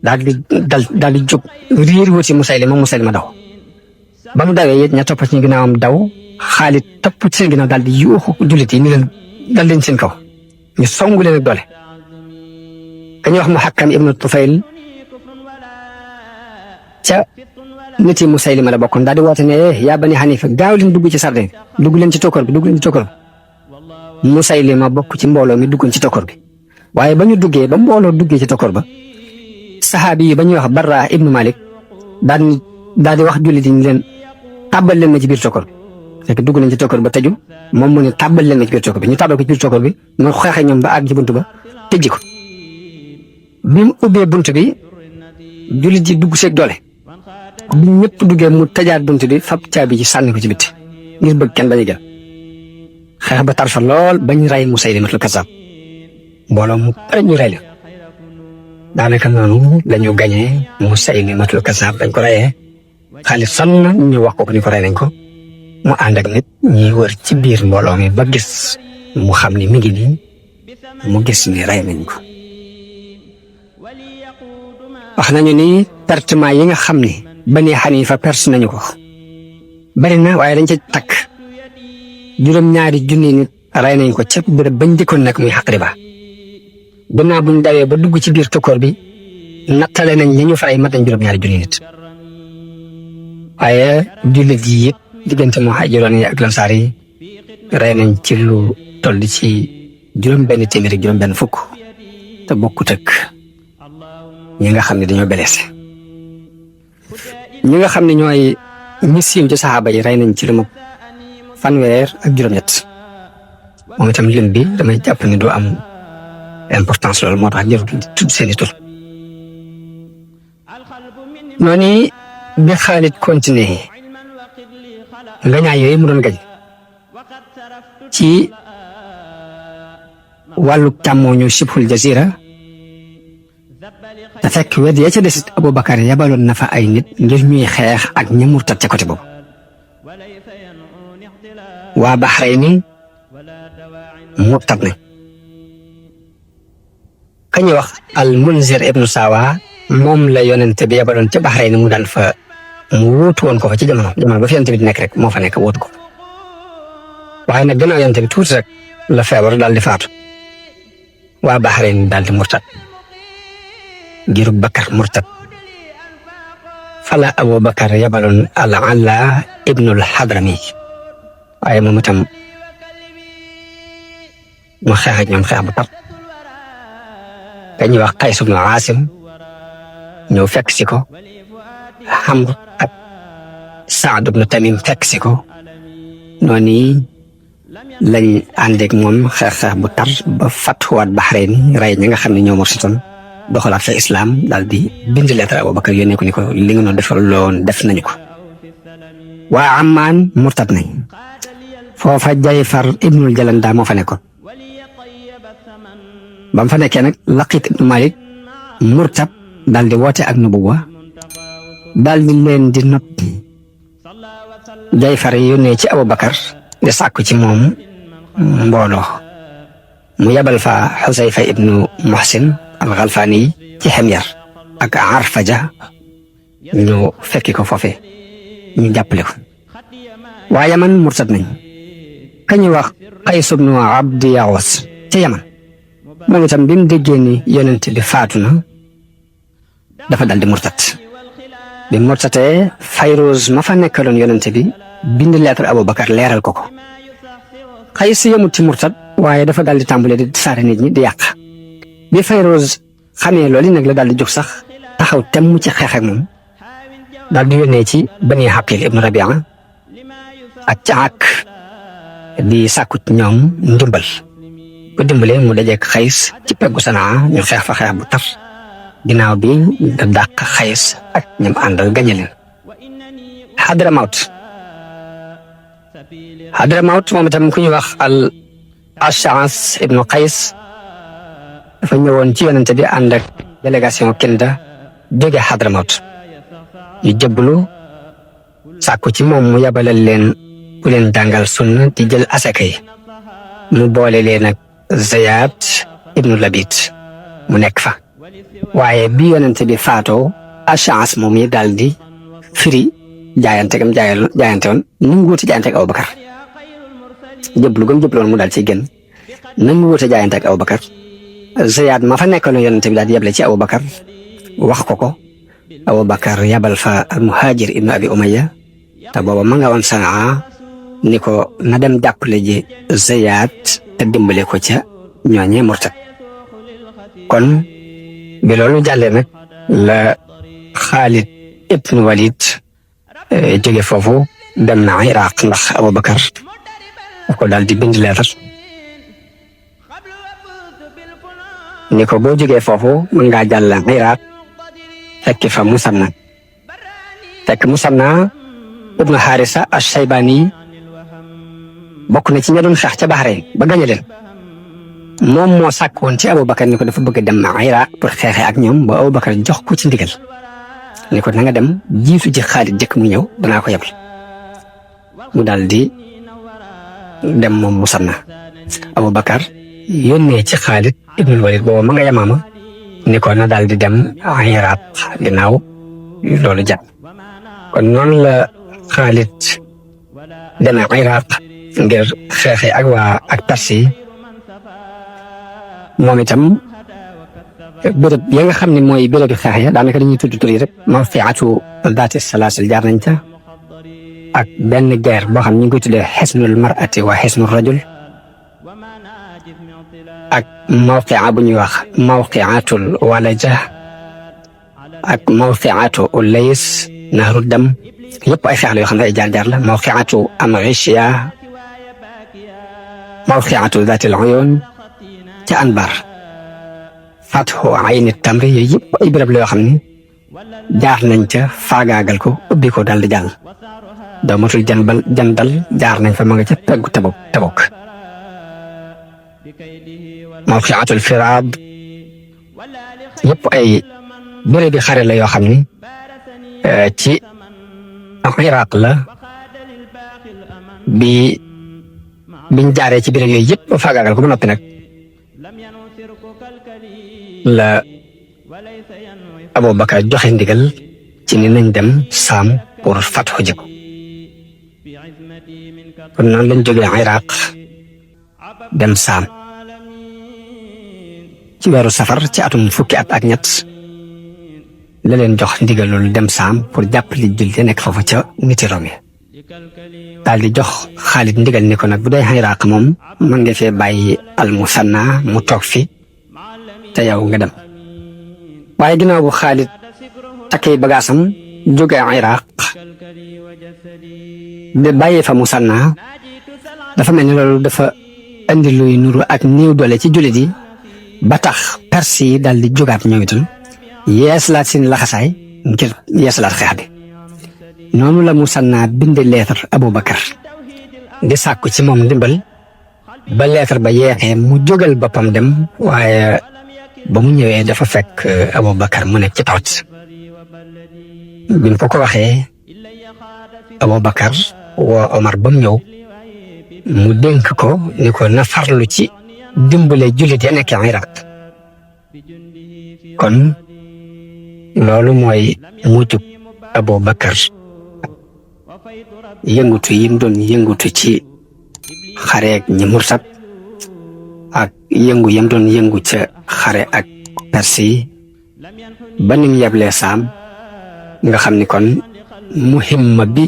daal di jóg riir wuti Musaylima daw ba mu dawee it ña topp ci ginnaawam daw Xaalid topp ci seen ginnaaw daal di yuuxu jullit yi ni leen dal leen seen kaw ñu songu leen ak doole. ka ñuy wax Muhakkam ibnu Tufayl ca nit yi Musaylima la bokkoon daal di woote ne yaa bani Hanifa gaaw leen dugg ci sardin dugg leen ci tokkoor bi Musaylima bokk ci mbooloo mi duggoon ci tokkoor bi waaye ba ñu duggee ba mbooloo duggee ci tokkoor ba saxaabi yi ba ñuy wax Barra ibnu Malik daal di wax jullit yi ñu leen tàbbal leen ma ci biir tokkoor bi fekk dugg nañ ci tokkoor ba tëju moom mu ne tàbbal leen ma ci biir tokkoor bi ñu tàbbal ko ci biir tokkoor bi mu xeexee ñoom ba àgg ci bunt ba tëjji ko bi mu ubbee bunt bi jullit yi dugg seeg doole bi ñëpp duggee mu tëjaat bunt bi fab caabi ji sànni ko ci bitti ngir bëgg kenn bañ a gën xeex ba tar fa lool bañ rey Musaylimatul Kazzab mbooloo mu bari ñu rey la daanaka noonu lañu gañee Musaylimatul Kazzab dañ ko reyee Xaalid sonn na ñu wax ko ni ko rey nañ ko mu ànd ak nit ñi wër ci biir mbooloo mi ba gis mu xam ni mi ngi nii mu gis ni rey nañ ko. wax nañu ni pertement yi nga xam ni Bani Hanifa perte nañu ko bari na waaye dañ ca takk juróom-ñaari junni nit rey nañ ko ca bërëb bañ dëkkoon nag muy Xaqriba gannaaw buñ dawee ba dugg ci biir tokkoor bi nattale nañ li ñu faray mat nañ juróom-ñaari junni nit waaye jullit yi it diggante muhaajiroon yi ak lansaar yi rey nañ ci lu toll ci juróom-benn téeméer ak juróom-benn fukk te bokkut ak ñi nga xam ne dañoo blessé ñi nga xam ne ñooy ñi siiw ci saxaaba yi rey nañ ci lu ma fanweer ak juróom-ñett moom itam lim bi damay jàpp ni du am importance loolu moo tax jërul tudd seeni tur noonu bi Xaalid continué nga ñaay yooyu mu doon gañ ci wàllu càmmooñu Shibhul Jazira te fekk wet ya ca desit Abubakar yabaloon na fa ay nit ngir ñuy xeex ak ña murtat ca côté boobu waa Baxrayni murtat nañ ka ñuy wax al Munzir ibnu Sawa moom la yonente bi yabaloon ca Baxrayni mu daan fa mu wuutu woon ko fa ci jamono ba fi yonente bi di nekk rek moo fa nekk wuutu ko waaye nag gannaaw yonente bi tuuti rek la feebar daal di faatu waa Baxrayni daal di murtat girub Bakar murtat fala Abubakar yabaloon al Alla ibnul Hadrami waaye moom itam mu xeex ak ñoom xeex bu tar dañuy wax Qays ibnu Aasim ñëw fekk si ko Amr ak Saad ibnu Tamim fekk si ko noonu lañ àndeeg moom xeex bu tar ba fatwaat Baxrayni rey ñi nga xam ne ñoo mursitoon doxalaat fa islam daal di bind lettre Abubakar yónnee ko ni ko li nga noonu defal loon def nañu ko waa Ammaan murtat nañ foofa Jayfar ibnul Jalanda moo fa nekkoon ba mu fa nekkee nag Laqit ibnu Malik murtat daal di woote ak nubuwa daal di leen di not Jayfar yónnee ci Abubakar di sàkku ci moom mbooloo mu yabal fa Xusayfa ibnu Muhsin al-Ghalfani ci Himyar ak Arfaja ñu fekki ko foofe ñu jàppale ko waa Yaman murtat nañ kañu wax Qays ibnu Abdi Yawas ca Yaman moom itam bi mu déggee ni yonent bi faatu na dafa dal di murtat bi murtatee Fayruz ma fa nekkaloon yonent bi bind lettre Abubakar leeral ko ko Qays yemut ci murtat waaye dafa dal di tàmbale di saare nit ñi di yàq bi Fayruz xamee loolu nag la daal di jóg sax taxaw temm ci xeex ak moom daal di yónnee ci Bani Haqil ibnu Rabia ak Caak di sàkku ci ñoom ndimbal bu dimbalee mu dajeek Qays ci peggu Sanaa ñu xeex fa xeex bu tar ginnaaw bi da dàq Qays ak ñam àndal gañe leen Hadramawt moom itam ku ñuy wax al Ash'as ibnu Qays dafa ñëwoon ci yonente bi ànd ak délégation Kinda jóge Hadramawt yu jëbbalu sàkku ci moom mu yabalal leen ku leen jàngal sunna di jël asaka yi mu boole leen ak Zayat ibnu Labid mu nekk fa waaye bi yonente bi faatoo Ash'as moom yi daal di firi jaayante woon nu mu wuute jaayante ak Abubakar jëblu gëm jëbloon mu daal ciy génn nu mu wuute jaayante ak Abubakar Zayad ma fa nekkaloon yonente bi daal di yeble ci Abubakar wax ko Abubakar yabal fa al-Muhajir ibnu Abi Umayya te booba ma nga woon Sanaa ni ko na dem jàppale ji Zayad te dimbale ko ca ñooñee murtat kon bi loolu jàllee nag la Xaalid ibnu Walid jóge foofu dem na Iraq ndax Abubakar daf ko daal di bind leetar ni ko boo jógee foofu mën ngaa jàll Iraq fekk fa Musanna ibnu Harisa ash-Shaybani bokk na ci ña doon xeex ca Bahrain ba gañe leen moom moo sàkk woon ci Abubakar ni ko dafa bëgg a dem Iraq pour xeexee ak ñoom ba Abubakar jox ko ci ndigal ni ko na nga dem jiitu ji Xaalid jëkk mu ñëw danaa ko yebal mu daal di dem moom Musanna Abubakar yónnee ci Xaalid ibnul Walid booba ma nga Yamaama ni ko na daal di dem Iraq ginnaaw loolu jàpp kon noonu la Xaalid demee Iraq ngir xeexee ak Perse yi moom itam béréb ya nga xam ne mooy bérébi xeex ya daanaka dañuy tudd tur yi rek mawqiatu daati salaasil jaar nañ ca ak benn guerre boo xam ne ñu ngi koy tuddee xisnul mar'ati wa xisnul rajul ak mawqia bu ñuy wax mawqiatul walaja ak mawqiatu ulays nahru dam yëpp ay xeex la yoo xam ne ay jaar-jaar la mawqiatu amrishia mawqi'atu Zaatil Uyuun ca Anbar Fathu Ayni Tamri yooyu yëpp ay béréb la yoo xam ne jaar nañ ca faagaagal ko ubbi ko daal di jàll dawmatul jandal jaar nañ fa ma nga ca peggu Tabuk mawqi'atul Firaad yëpp ay bérébi xare la yoo xam ne ci Iraq la biñ jaaree ci béréb yooyu yëpp ba faagaagal ko ba noppi nag la Abubakar joxe ndigal ci ni nañ dem Saam pour fatxu ji ko kon noonu lañ jógee Iraq dem Saam ci weeru safar ci atum fukki at ak ñett la leen jox ndigal loolu dem Saam pour jàppale jullit nekk foofu ca niti Rome daal di jox Xaalid ndigal ni ko nag bu dee Iraq moom mën nga fee bàyyi al-Musanna mu toog fi te yow nga dem waaye ginnaaw bu Xaalid takkee bagaasam jógee Iraq de bàyyee fa Musanna dafa mel ni loolu dafa indi luy nuru ak néew doole ci jullit yi ba tax Perse yi daal di jógaat ñoom itam yeesalaat seen laxasaay ngir yeesalaat xeex bi noonu la Musanna binde leetar Abubakar di sàkku ci moom ndimbal ba leetar ba yeexee mu jógal boppam dem waaye ba mu ñëwee dafa fekk Abubakar mu nekk ci tawat bi mu ko waxee Abubakar woo Omar ba mu ñëw mu dénk ko ni ko na farlu ci dimbale jullit ya nekk Iraq kon loolu mooy mujjub Abubakar yëngutu yim doon yëngutu ci xare ak ñi murtat ak yëngu yam doon yëngu ca xare ak Perse yi ba nim yeblee Saam nga xam ni kon muhimma bi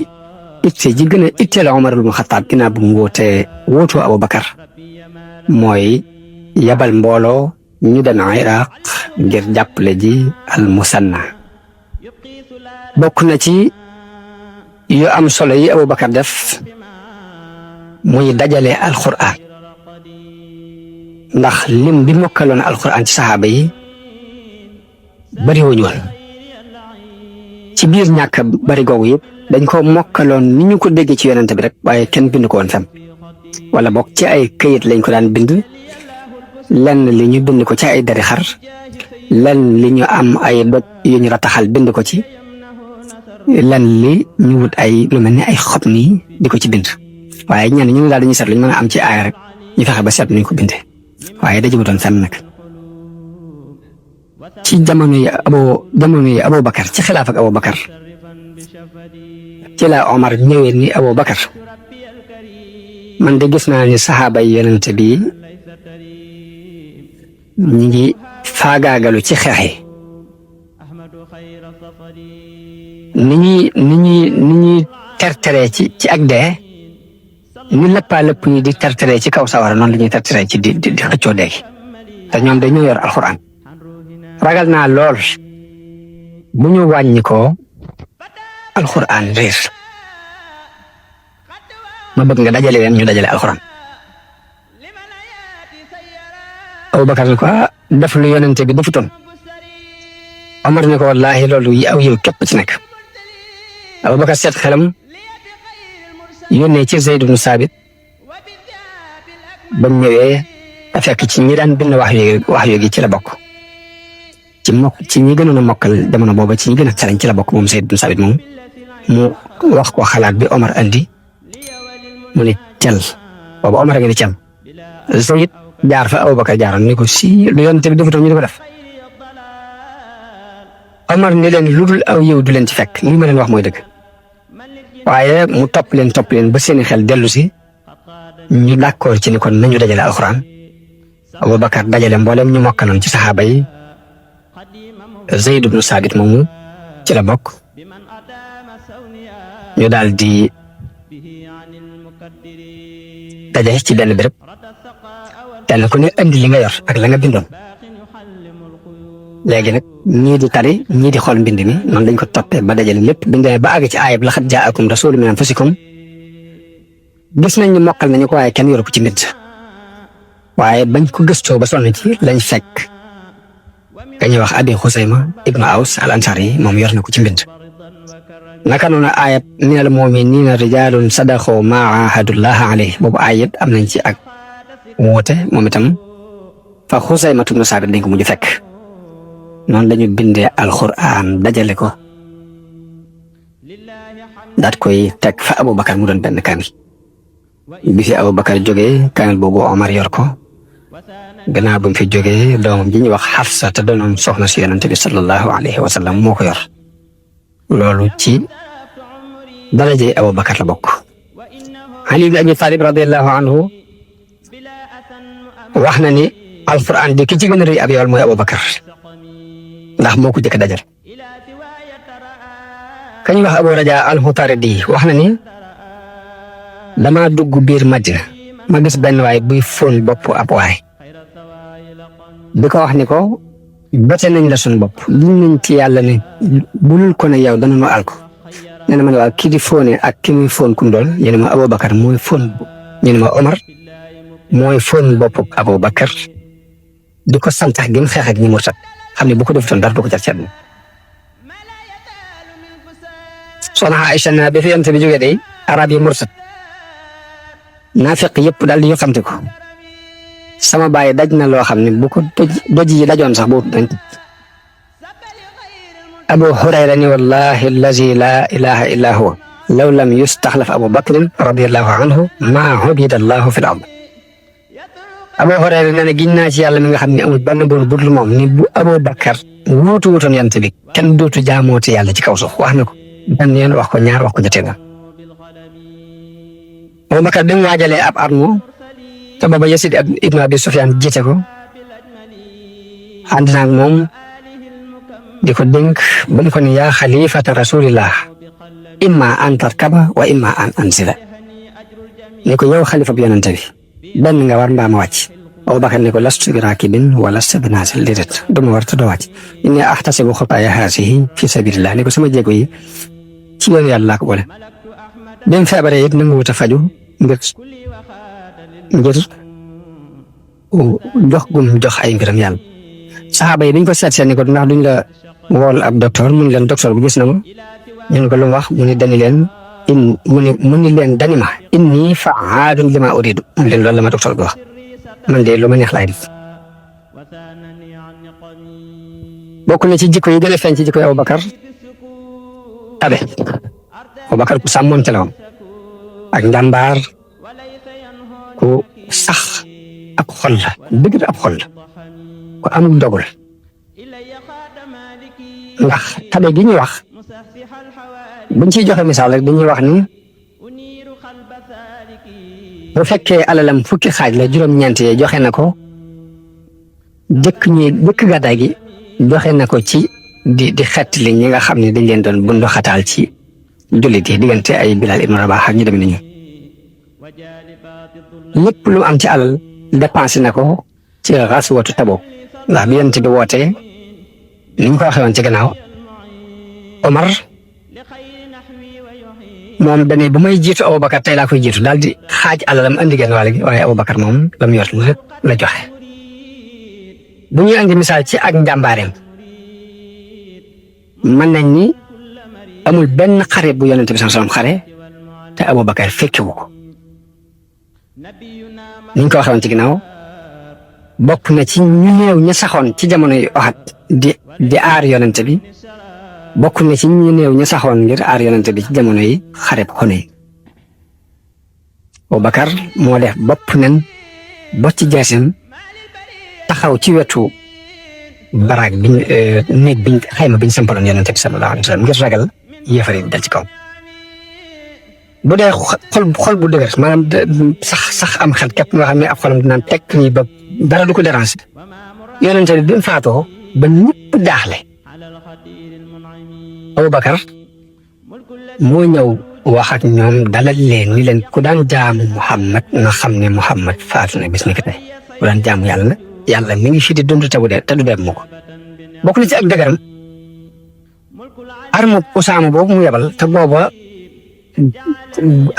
itte ji gën a itteel Omar ibn Xattaab ginnaaw bu mu wootoo Abubakar mooy yabal mbooloo ñu dem Iraq ngir jàppale ji al-Musanna bokk na ci yu am solo yi Abubakar def muy dajale alquran ndax lim bi mokkaloon alquran ci saxaaba yi bari wuñu woon ci biir ñàkk bari googu yëpp dañ ko mokkaloon ni ñu ko déggee ci yonent bi rek waaye kenn bind ko woon fem wala bokk ci ay këyit lañ ko daan bind lenn li ñu bind ko ci ay dari xar lenn li ñu am ay doj yu ñu rataxal bind ko ci lenn li ñu wut ay lu mel ni ay xob nii di ko ci bind waaye ñenn ñu daal dañuy seet lu ñu mën a am ci aaya rek ñu fexe ba seet nuñ ko bindee waaye dajubutoon fenn nag ci jamono yi Abubakar ci xilaaf ak Abubakar ci la Omar ñëwee ni Abubakar man de gis naa ni saxaaba yi yonent bi ñi ngi faagaagalu ci xeex yi ni ñuy terteree ci ak dee ni lëppaa lëpp yi di terteree ci kaw sawara noonu la ñuy terteree ci di xëccoo dee te ñoom dañoo yor alxuraan ragal naa lool bu ñu wàññi ko alxuraan réer ma bëgg nga dajale leen ñu dajale alxuraan Abubakar ni ko def lu yonente bi defutoon Omar ni ko wallaahi loolu aw yow képp ci nekk Abubakar seet xelam yónnee ci Zayd ibn Saabit ba mu ñëwee a fekk ci ñi daan bind wax yoogi ci la bokk ci ñi gënoon a mokkal jamono booba ci ñi gën a xarañ ci la bokk moom Zayd ibn Saabit moom mu wax ko xalaat bi Omar andi mu ne tel booba Omar a ngi ne cel Zayd jaar fa Abubakar jaaroon ni ko si lu yonent bi defutoon ñu di ko def Omar ni leen lu dul aw yow du leen ci fekk li ma leen wax mooy dëgg waaye mu topp leen ba seeni xel dellu si ñu d'accord ci ni kon nañu dajale alxuraan Abubakar dajale mboolem ñu mokkaloon ci saxaaba yi Zayd ibn Saabit moomu ci la bokk ñu daal di daje ci benn béréb kenn ku ne andi li nga yor ak la nga bindoon léegi nag ñii di tari ñii di xool mbind mi noonu lañ ko toppee ba dajale lépp biñ demee ba àgg ci aayab laqad jaakum rasuulun min anfusikum gis nañ ni mokkal nañu ko waaye kenn yoru ko ci mbind waaye bañ ko gëstoo ba sonn ci lañ fekk ka ñuy wax Abi Xusayma ibnu Aws al Ansari moom yor na ko ci mbind naka noonu aayat minal mu'miniina rijaalun sadaqu maa aahadullaha alayhi boobu aayat am nañ ci ak woote moom itam fa Xusaymatu bnu Saabit dañ ko mujj fekk noonu lañu bindee alxuraan dajale ko daat koy teg fa Abubakar mu doon benn kaamil bi fi Abubakar jógee kaamil boobu Omar yor ko gannaaw ba mu fi jógee doomam ji ñuy wax Xafsa te doonoon soxna si Yonent bi sallallahu alayhi wa sallam moo ko yor loolu ci darajey Abubakar la bokk. Ali ibn Abi Talib radiyallahu anhu wax na ni alquran di ki ci gën a rëy ab yool mooy Abubakar ndax moo ko jëkk dajal. kañ wax Abu Raja al-Mutaridi wax na ni dama dugg biir Madina ma gis benn waay buy fóon bopp ab waay di ko wax ni ko bete nañ la suñu bopp liñ nañ ci yàlla ne bulul ko ne yow dana nu al ko nee na ma ne waaw kii di fóone ak ki muy fóon kum dool ñu ne ma Abubakar mooy fóon ñu ne ma Omar mooy fóon bopp Abubakar di ko santax gi mu xeex ak ñi murtat xam ne bu ko defutoon dara du ko jar ci àdduna. soxna Aïcha na bi fi Yonent bi jógee day arab yi murtat naafiq yëpp daal di yëkkamti ko sama baay daj na loo xam ne bu ko doj yi dajoon sax boobu dañ Abu Hurayra ni wallahi allazi la ilaha illa huwa law lam yustaxlaf Abu Bakrin radiyallahu anhu ma ubida allahu fi l-ard. Abu Hurayra nee na giñ naa ci yàlla mi nga xam ne amul benn buur budul moom ni bu Abu Bakar wuutu wutoon Yonent bi kenn dootu jaamooti yàlla ci kaw suuf wax na ko benn yoon wax ko ñaar wax ko ñetteel. Abu Bakar bi mu waajalee ab armo te booba Yasid ibn Abi Sufyan jiite ko ànd naag moom di ko dénk ba mu ko ni yaa xalifata rasulillah imma an tarkaba wa imma an anzila ni ko yow xalifa bi Yonent bi benn nga war mbaa ma wàcc. Abu Bakar ni ko lastu bi raakibin wa lastu bi naazil déedéet duma war te doo wàcc inni ahtasibu xutaaya haasihi fi sabilillah ni ko sama jéego yi ci yoonu yàlla laa ko boole. bi mu feebaree it nanguwut a faju ngir jox gum jox ay mbiram yàlla. saxaaba yi dañ ko seet ni ko ndax duñ la wool ab docteur mu ni leen docteur bu gis na ma ñu ne ko lu mu wax mu ni dani leen mu ni leen dani ma inni fa'aalun lima uridu mu ni leen loolu la ma docteur bi wax man de lu ma neex laay def. bokk na ci jikko yi gën a feeñ ci jikko yi Abubakar tabe Abubakar ku sàmmoonte la woon ak njàmbaar ku sax ak xol la dëgg ab xol la ku amul ndogul ndax tabe gi ñuy wax buñ ciy joxe misaal rek dañuy wax ni bu fekkee alalam fukki xaaj la juróom-ñeent yi joxe na ko jëkk gàddaay gi joxe na ko ci di xettali ñi nga xam ne dañ leen doon bundu xataal ci jullit yi diggante ay Bilal ibn Rabah ak ñu dem nañu lépp lu am ci alal dépensé na ko ci xaswatu Tabuk ndax bi Yonent bi wootee ni ñu ko waxee woon ci gannaaw Omar moom dañuy bu may jiitu Abubakar tey laa koy jiitu daal di xaaj alalam andi genn wàll gi waaye Abubakar moom la mu yor lépp la joxe. bu ñuy andi misaal ci ak njàmbaareem mën nañ ni amul benn xare bu Yonent bi sallallahu alayhi wasallam xare te Abubakar fekkiwu ko ni ñu ko waxee woon ci ginnaaw bokk na ci ñu néew ña saxoon ci jamono yu Uhud di aar Yonent bi bokk na ci ñu néew ña saxoon ngir aar Yonent bi ci jamono yi xareb Hunayn. Abubakar moo def bopp nen bocc jaasim taxaw ci wetu baraag biñ néeg biñ xayma biñ sampaloon Yonent bi sallallahu alayhi wa sallam ngir ragal yéefar yi dal ci kaw. bu dee xol bu dëgër maanaam sax am xel képp nga xam ne ab xolam dinaan tekk nii ba dara du ko déranger Yonent bi mu faatoo ba ñëpp daaxle Abubakar moo ñëw wax ak ñoom dalal leen ni leen ku daan jaamu Muhammad na xam ne Muhammad faatu na bis ni ki tey ku daan jaamu yàlla mi ngi fi di dund te du dem mu ko bokk na ci ak dëgëram armu Usaama boobu mu yebal te booba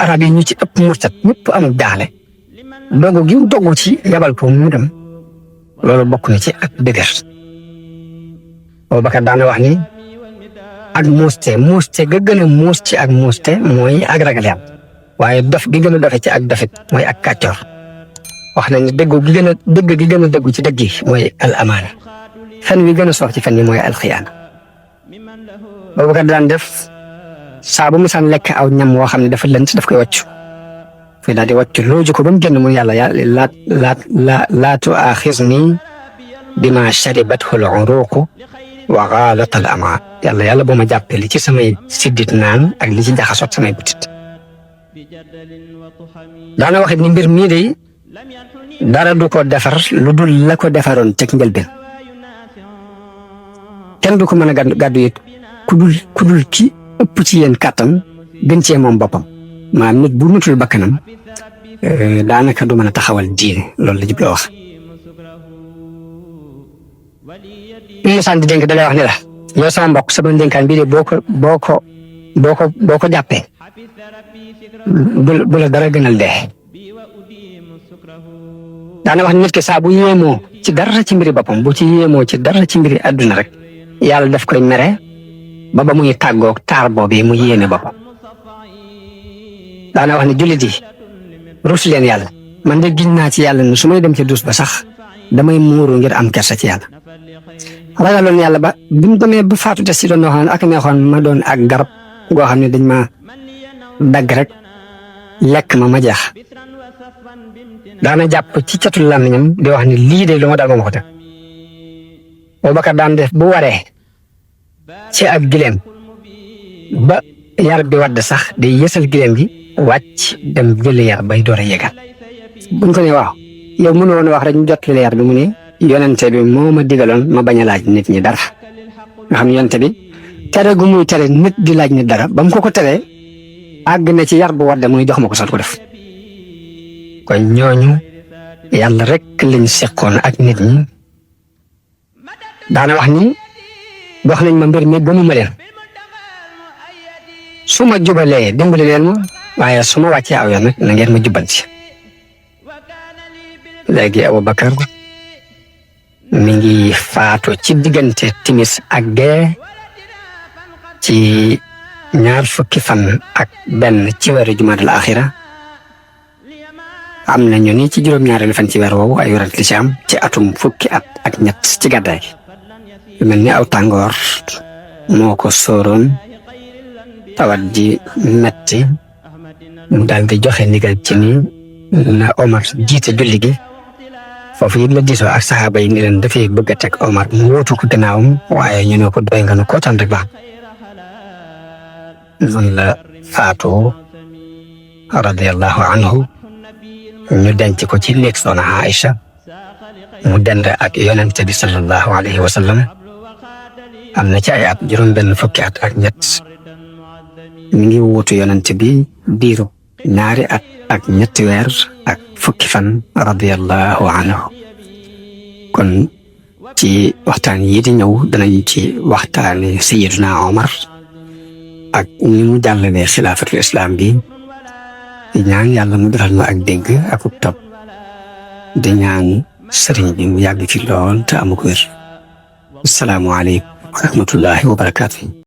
arab yi ñu ci ëpp murtat ñëpp amul daaxle dogu gi dogu ci yabal ko mu dem loolu bokk na ci ak dëgër. Abubakar daana wax ni ak muuste ga gën a muus ci ak muuste mooy ak ragal yàlla waaye dof gi gën a dofe ci ak dofit mooy ak kàccoor. wax nañ ne dëgg gi gën a dëggu ci dëgg yi mooy al amaana fen wi gën a sox ci fen yi mooy al xiyaana. Abubakar daan def saa bu mu saan lekk aw ñam woo xam ne dafa lënt daf koy wàccu fii daal di wàccu looju ko ba mu génn mu yàlla laa tu'aaxiznii bimaa sharibathu al-uruuqu wa gaalat al-amaa yàlla bu ma jàppee li ci samay siddit naan ak li ci jaxasoot samay butit. daana waxit ni mbir mii de dara du ko defar lu dul la ko defaroon teg njëlbeen kenn du ko mën a gàddu it ku dul ki ëpp ci yéen kàttan gën cee moom boppam maanaam nit bu nutul bakkanam daanaka du mën a taxawal diine loolu la jubloo wax. Musaan di dénk da lay wax ne la yow sama mbokk sama dénkaan bii de boo ko jàppee bu la dara gënal dee. daana wax nit ki saa bu yéemoo ci dara ci mbiri boppam bu ci yéemoo ci dara ci mbiri àdduna rek yàlla daf koy mere ba muy tàggoog taar boobu mu yéene boppam. daana wax ne jullit yi rus leen yàlla man de giñ naa ci yàlla ne su may dem ci dus ba sax damay muuru ngir am kersa ci yàlla. ragaloon yàlla ba bi mu demee ba faatu des ci doon wax ak neexoon ma doon ak garab goo xam ne dañ ma dagg rek lekk ma jeex. daana jàpp ci catul làmmiñam di wax ne lii de lu ma dal ma ko teg. Abubakar daan def bu waree ci ak gileem ba yar bi wadd sax day yësal gileem gi wàcc dem jëli yar bay door a yégal. buñ ko ne waaw yow mënu woon wax rek ñu jot li yar bi mu ne yonente bi moo ma digaloon ma bañ a laaj nit ñi dara nga xam yonente bi tere gu muy tere nit di laaj nit dara ba mu ko teree àgg na ci yar bu wadde muy jox ma ko sot ko def. kon ñooñu yàlla rek lañ seqoon ak nit ñi. daana wax ni wax nañ ma mbir mi gëmuma leen su ma jubalee dimbali leen ma waaye su ma wàccee aw yoon nag na ngeen ma jubbanti. léegi Abubakar mi ngi faatu ci diggante timis ak gee ci 20 fan ak benn ci weeru jumaadal axira am na ñu ni ci juróom-ñaareelu fan ci weer woowu ay werante li ci am ci atum 10 at ak ñett ci gàddaay gi. lu mel ni aw tàngoor moo ko sóoroon tawat ji metti mu daal di joxe ndigal ci ni na Omar jiite julli gi. foofu it la diisoo ak saxaaba yi ni leen dafay bëgg a teg Omar mu wóotu ko gannaawam waaye ñu ne ko doy nga nu kootaan rek baax. noonu la faatoo radiyallahu anhu ñu denc ko ci néeg soxna Aïcha mu dend ak yonente bi sallallahu alayhi wa sallam am na ci ay at juróom-benn fukki at ak ñett mi ngi wuutu yonente bi diiru 2 at ak ñetti weer ak fukki fan radiyallahu anhu. kon ci waxtaan yi di ñëw danañ ci waxtaane Sayyiduna Omar ak ni mu jàllalee xilaafatul islam bi di ñaan yàlla mu defal ñu ak dégg ak topp di ñaan sëriñ bi mu yàgg fi lool te amu ko wér. Assalaamu aleykum wa rahmatullahi wa barakaatu.